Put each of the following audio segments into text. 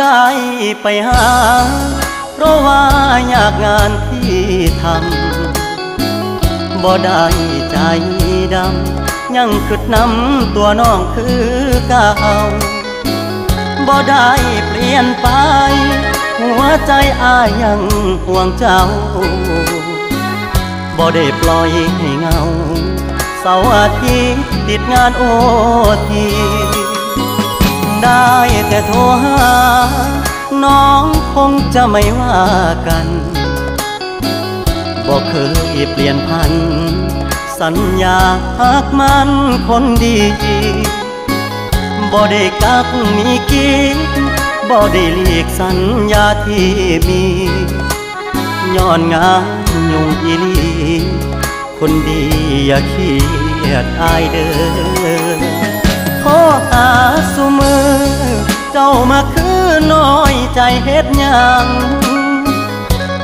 ໄດ້ໄປຫາ ເພາະວ່າຍາກງານທີ່ທຳ ບໍ່ໄດ້ໃຈດຳ ຍັງຄິດນຳຕົວນ້ອງຄືເກົ່າ ບໍ່ໄດ້ປ່ຽນໄປ ຫົວໃຈອ້າຍຍັງຫ່ວງເຈົ້າ ບໍ່ໄດ້ປ່ອຍໃຫ້ເຫງົາ ເສົາອາທິດຕິດງານໂອທີ ໄດ້ແຕ່ໂທຫາ ນ້ອງຄົງຈະໄມ່ວ່າກັນ ບໍ່ເຄີຍປ່ຽນຜັນ ສັນຍາຮັກໝັ້ນຄົນດີ ບໍ່ໄດ້ກັກມີກີດ ບໍ່ໄດ້ຫຼີກສັນຍາທີ່ມີ ຍ້ອນງານຫຍຸ້ງອີ່ຫຼີ ຄົນດີຢ່າຄຽດອ້າຍເດີ ໂທຫາຊຸມື້ ເຈົ້າມາຄືນ້ອຍໃຈເຮັດຫຍັງ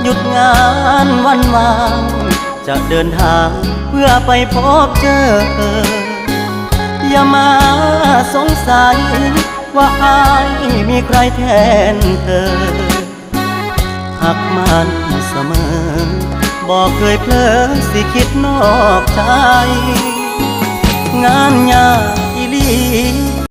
ຢຸດງານວັນວ່າງ ຈະເດີນທາງເພື່ອໄປພົບເຈີ ຢ່າມາສົງໄສວ່າອ້າຍມີໃຄແທນເທີ ຮັກໝັ້ນສະເໝີ ບໍ່ເຄີຍເຜີຊິຄິດນອກໃຈ ງານຍາກອີ່ຫຼີ